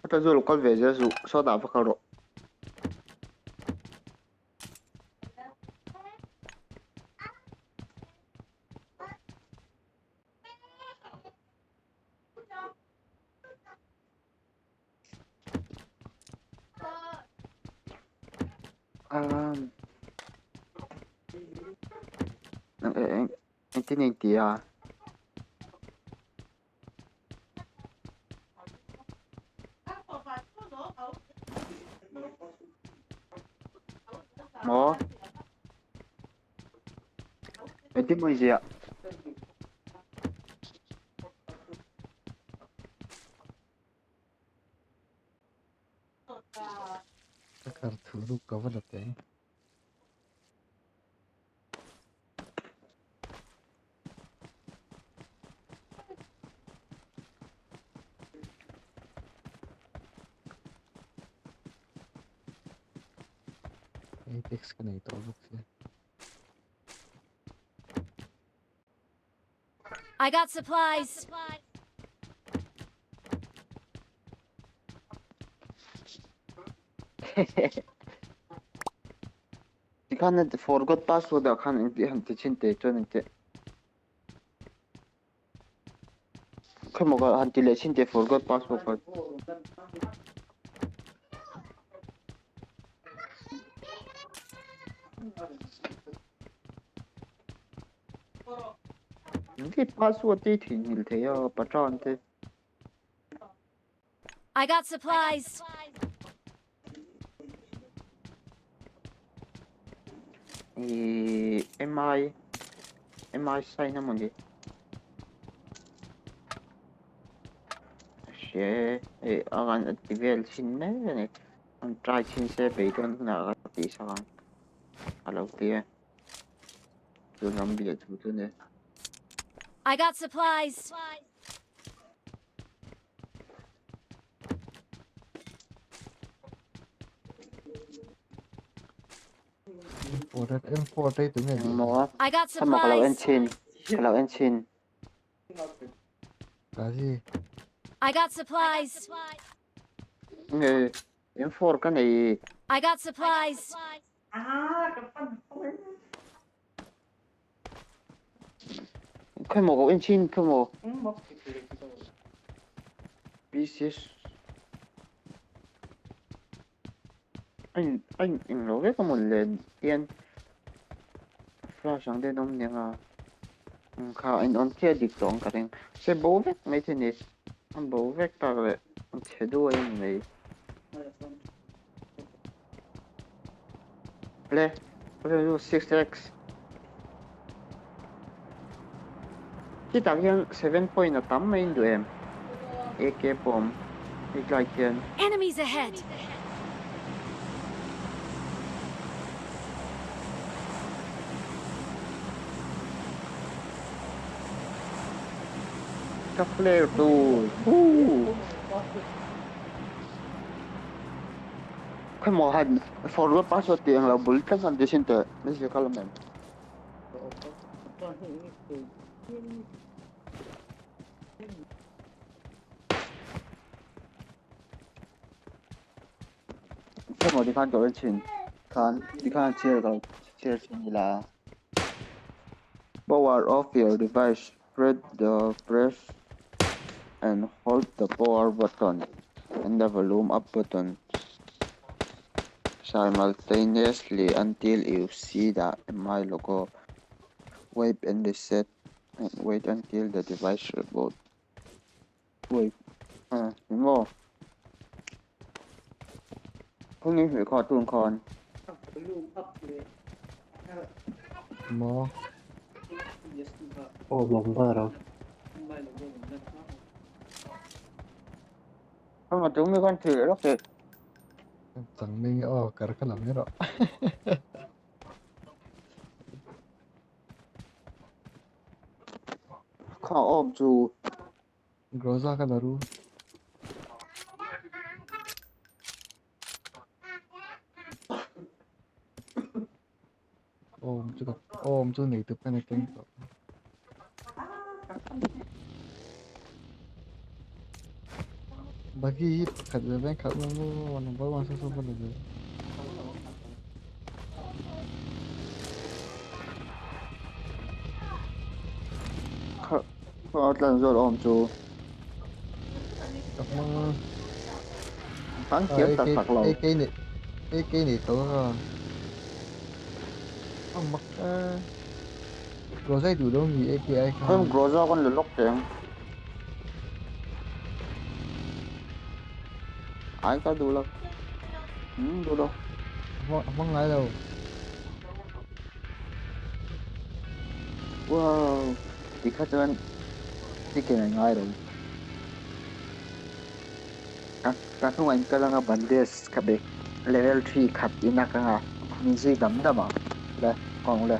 Heta chu lo kal ve zel suh, sawtah va kal rawh. Um, engtin engti a? Maw? Engtin maw i ziah? Ka kar thu ruk ka va la teh. Apex ka nei tawh bawk sia. I got supplies. Tikhan forgot password ah khan engtih han ti chhin teh chuan engtih Khawmaw ka han ti leh chhin teh forgot password kha. Engti password te i theihnghilh thei a patron te. I got supplies. I MI MI sign a mawni. Hre e a kan a ti vel thin mai a ni. An try chhin se beidawn hunah ka tih sak ang a lo ti a. Tun ram bia thu chu ni. I got supplies. M4 M4 te tu nge Engmaw a? I got Khawmaw ka lo en supplies. chhin. Ka lo en chhin. Kazi. I got supplies. Nge M4 ka nei. I got supplies. Khawmaw ka en chhin khawmaw. Pieces. A in a in englo vek a mawn le tian flash ang deuhin a awm aniang a kha a inawm chiah dik tawh ang ka ring se bo vek mai thei a ni a bo vek tak leh a chhe duai a ni mai le 6x chutah hian 7 point a tam mai in duh em AK pawh a awm hetlai khian. Enemies ahead! Ka flare tur huu. Khawmaw han forward password tih ang lo bul tlat han ti thin teh min zir kha lam em. Khawmaw tikhan ka en thin khan tikhan chair ka lo chair thin ila. Power off your device press the press and hold the power button and the volume up button simultaneously until you see the mi logo wipe and reset and wait until the device reboot wait ah eng maw khawnge hmeh kha tun khan. Maw. Aw bomber a. Khawmaw tum hi khan thil lawk teh. Changming aw kar kha lam erawh. Kha awm chu. Groza ka la ru. Awm chu ka awm chu nei tup ka na keng tawh. Buggy hi pakhat ve veng khalh mai maw number one saw saw ka la ve. Kha kha tlan zawl awm chu. Ka hmang An thiam tak tak lo. AK nei AK nei tawh ka. A mak e. Groza i duh lo mi AK ai khan. Em Groza kan la lawk teng. Ai ka duh lo. Duh lo. A hmang ngai lo. Wow. Tikha chuan ticket an ngai lo. Ka ka hnungah in kal anga bandage ka bag level 3 khat in a ka nga min zui dam dam ang le kawng le.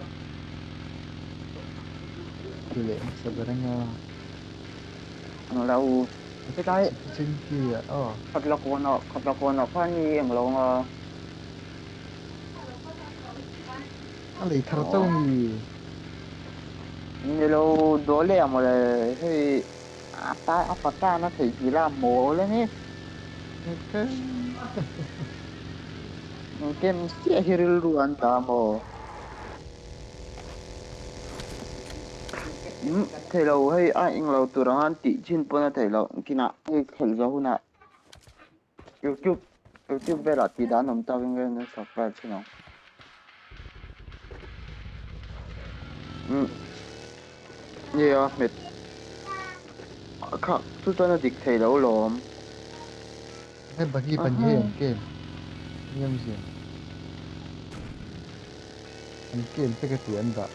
Ti leh hmasa ber anga. Ang lo hetlai Chinki ah aw. Khatla kawnah khatla kawnah khan i englo anga. A lei thar chauh mi. Ni lo daw leh ang mawle hei a ta a pa tan a theih nghilh a mawl a ni. Kem chiah hi rilru an dah maw? Thei lo hei a englo tur ang an tih chin pawn a theih loh kinah hei khelh zawh hunah YouTube YouTube velah tih dan awm tak in ka subscribe thin ang. Nia hmet kha chu chuan a dik thei lo lawm. Hei buggy pahnih hei an game eng em zia an game te ka ti an dah.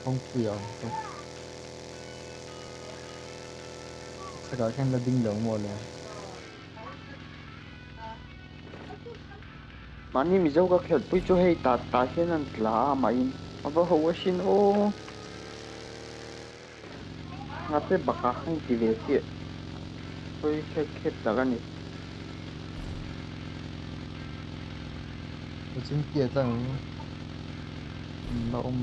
Kawngpui a awm tawp. Chhakah khian la ding lo maw le. Mahni Mizo ka khelhpui chu hei tah tah hian an tla a mahin a va ho asin aw. Ngate bakah khan ti ve chiah hawi khet khet tak a ni. Ka chingpiah tlang an la awm.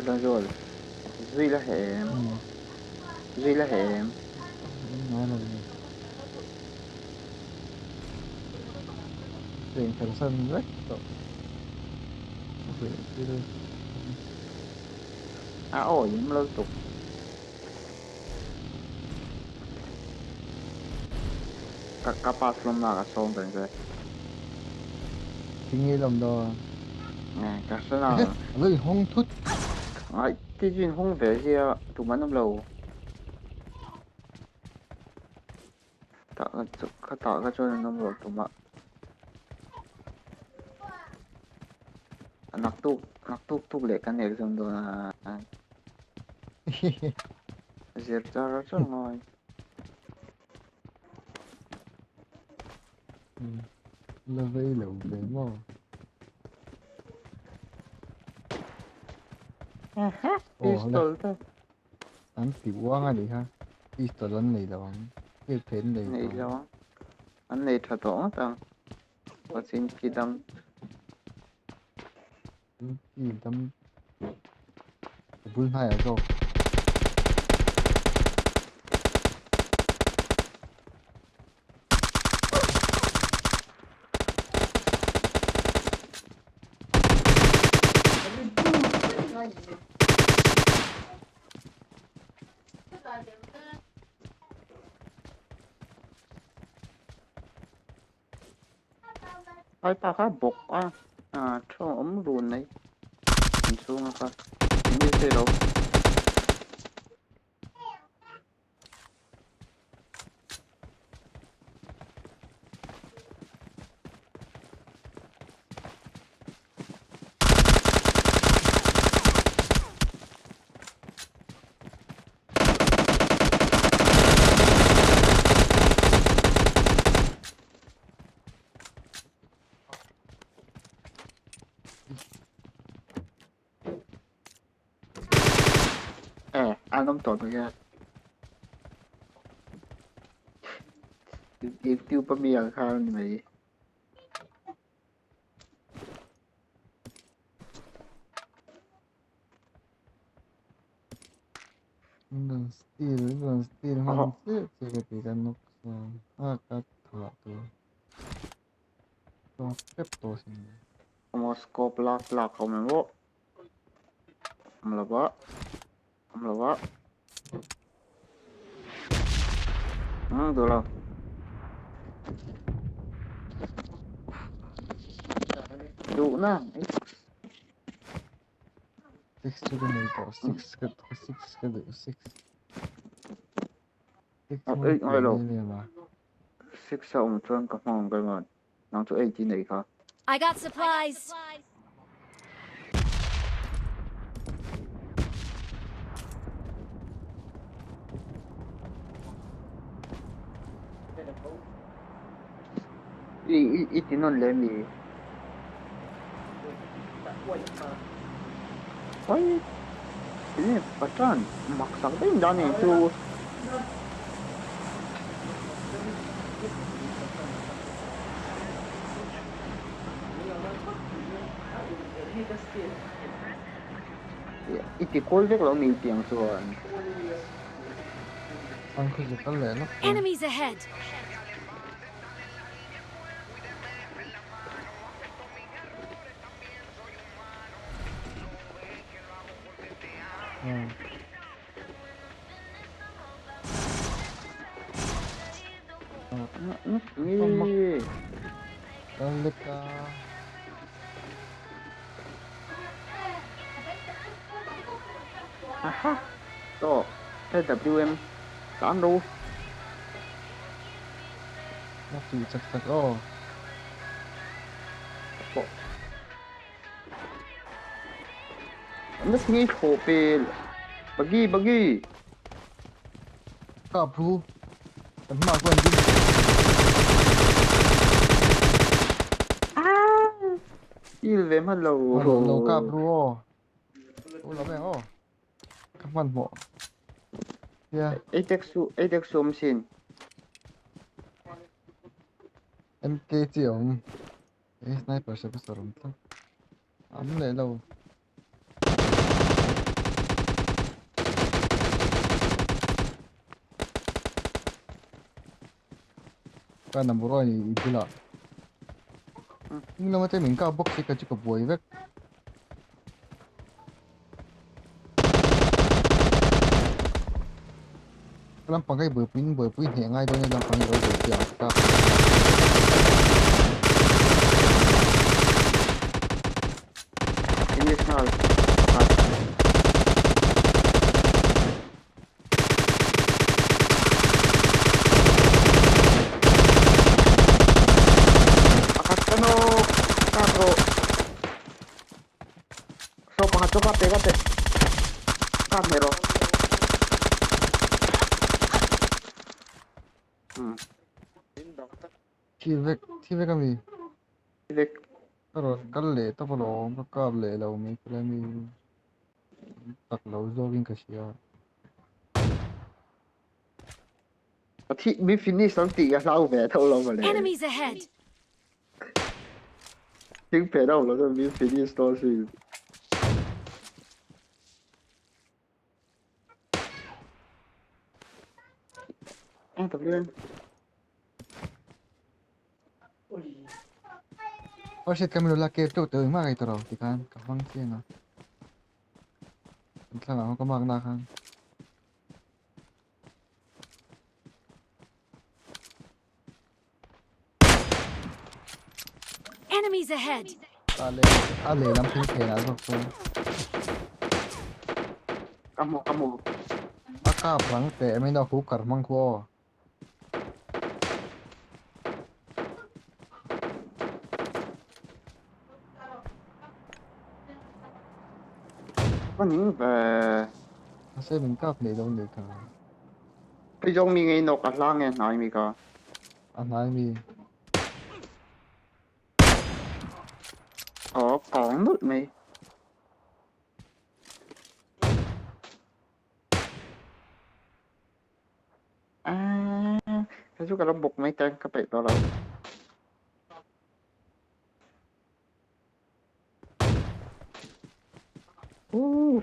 A zawl zui la hem. Zui la hem. Tiền thần sân rách tawh. A aw in lo tuk. Ka ka pass lawm na ka sawm reng che. Tinge lawm dawn. Nge ka hre na. A lo inhawng thut. Ai ti chu inhawng ve sia tum an awm lo. Tah ka chu ka tah ka chuan an awm lo tumah. Naktuk naktuk tuk leh kan exam dawn a. Zir char char ngawi. La vei lo ve maw. Pistol te. An ti uang a nih kha. Pistol an nei lo ang. Hel thei an nei Nei lo ang. An nei tha tawh ngawt ang. Pachin khi dam. Khi dam. A bul hnaiah zawk. Ai pa kha bawk a thu awm run mai inchhunga kha eng nge sawi lo. Eh, an awm tawh mai a. YouTube ami ang khan ani mai. Rawn steal rawn steal hman chiah che ka ti ka nawk chuan a ka thah tur tawk tep tawh sin le. Maw scope lak lak a awm em aw awm lo va awm lo va umm duh lo. Duh na. Six chu ka nei tawh six ka six ka duh six six Ah, hman eight ngai lo. em em a Six a awm chuan ka hmang ang ka ringawn. Nang chu eight i nei kha. I got supplies. I i i ti nawn leh mi? Oi enge patran mak sak daih dan eng chu. I ti kawl vek lo mi tiang chuan. Enemies ahead. Aha tawh AWM tan ro. A tih chak chak aw. Pawh. An nge thlawh pel. Buggy buggy. Ka phu. Kan hma chuan ding. Ah! Il ve hman lo. Lo kap ru aw. U lo veng aw. Ka hmanhmawh. Nia. Eitek su eitek su awm sin. MK chi a awm. E sniper se pastor awm tlat. A awm leh lo. Ka number one i bulah. Ning lama te min kap bawk si ka chu ka buai vek. Ka lampang ka i buaipui in buaipui hneh ngai dawn e lampang i lo buaipui ang ka. English nghal pakhat. Pakhat ka nawk kap rawh. Saw pakhat chu kap teh kap teh. Kap mai rawh. Hmm. Thi vek thi vek ami. Thi vek. Ka rawn kal leh tawp alawm ka kap leh lo mai ka la mi. Tak lo zawkin ka hria. A thi mi finish ang tih ka hlau ve tho lo mawle. Enemies ahead. Thing phe deuh lo chuan mi finish dawn sin. AWM. Aw hriat ka milo la kep teuh teuh engmah ka ei tawh lo tikhan ka hmang chiang a. Kan thlang ang ka mark na khan. Enemies ahead. A leh a leh lam thil phenah zawk chuan. Ka hmu ka hmu. A kap rang teh mai no hooker hmang khu aw. Ka ning ve. Mahse min kap nei lo ni kha. Hei zawng mi ngei nawk a hla nge hnai mi kha. A hnai mi. Aw kawng nulh mai. Hei chu ka lo bawk mai teng ka peih tawh lo. Ooh.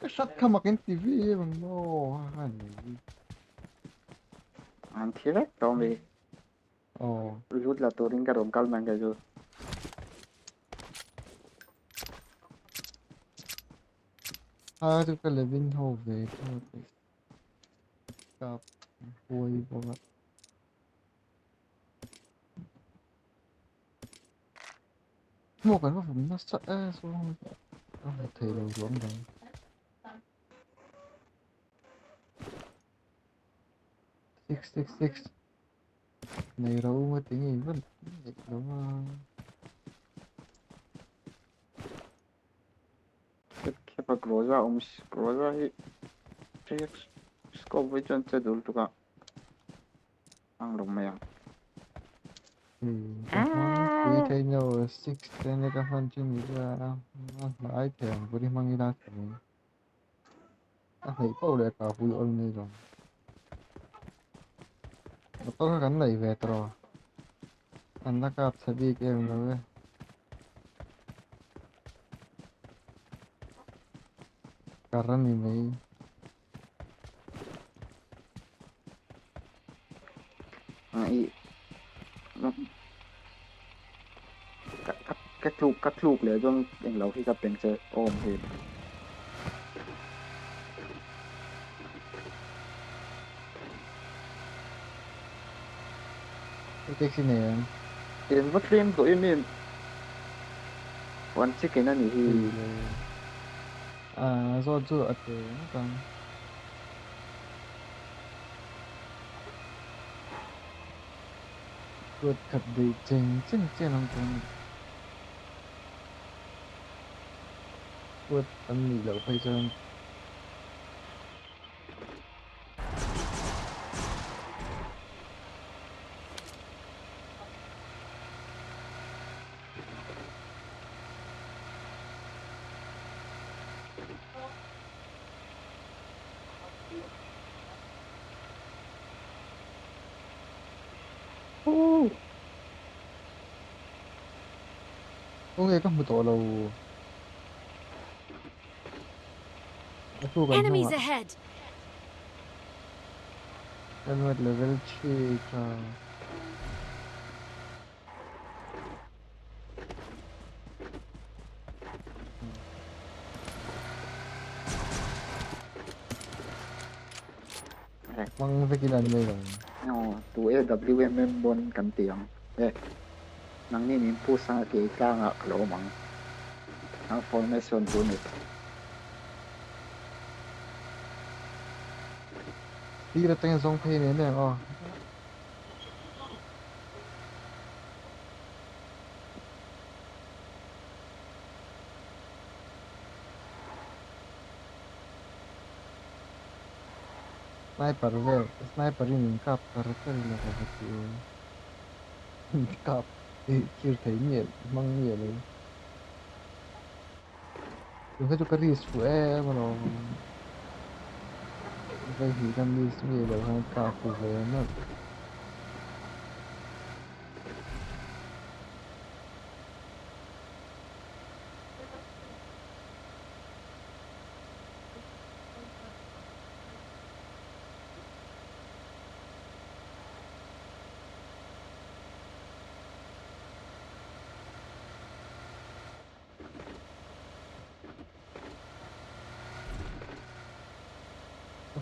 Ka hrat kha mak in ti vi em ang maw a ni. An thi vek tawh mi. Aw. Lut la turin ka rawn kal mang kei chu. A chu ka levin ho ve tho te. Kap huai bawk a. Maw kan va vawm nasa e saw a hmu thei lo ruang dang. 666 Nei ro nga ti nge van neih lo a. Khep khep a Groza awm Groza hi 3x scope vai chuan che dul tuk a ang lo mai ang. Ka hmang pui thei no 6 ten ka hman chu ni a a hnai thei ang pawh hi hmang ila tha mai. A hneih pauh leh ka pui awl mai lo. Motor kha kan neih ve tawh. An la kap chhe bik em lo e. Kar a ni mai. I ka ka ka tluk ka tluk leh chuan englo hi ka peng che awm hi. I taxi nei em? In va tlem duh em em. One chicken a nih hi. A zawt chu a te ngawt ang. Kuat khat daih cheng cheng chen ang tawh a ni. Kuat an nih loh phei chuan. Khawnge ka hmu tawh lo. A tu kan Enemies hnungah. ahead! Helmet level 3 tha. Hmang vekin an nei lo. Aw, tu AWMM pawn kan ti ang. E, nangni min push anga kei tlangah ka lo awm ang. Ang formation chu ni. Tir atangin zawng phei nen nen aw. Sniper vel, sniper in min kap kar kar ila ka va ti e. Min kap thlir thei miah hmang miah lo. Tun kha chu ka risk fuh em alawm. Vai hi ka miss miah lo khan kap fuh ve nawlh.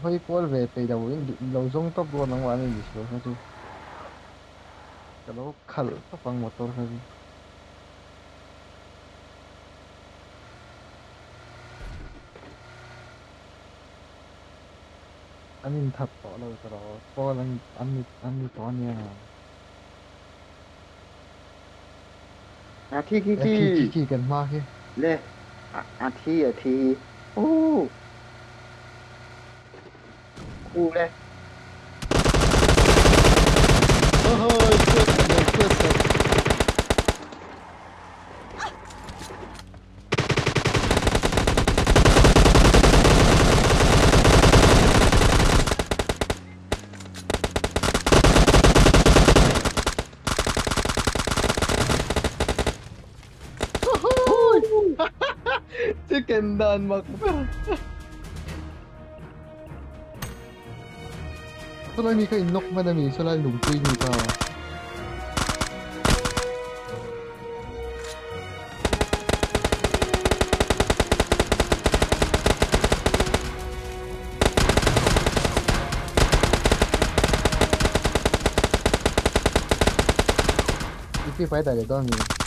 Hawi kual ve peih lo in lo zawng tawp rual ang mahni ni sual kha chu ka lo khalh tawp ang motor kha chu. An inthat tawh lo ta rawh pawl an an ni an ni tawh ania. A thi khi E khi. khi khi khi kan hma khi. Le a thi a thi. Ooh. Khu le. Ôi cướp rồi cướp rồi. Chicken dan mak ber. Sawlai mi kha in knock hman ami sawlai lungpui mi kha. I free fighter leh dawn mi.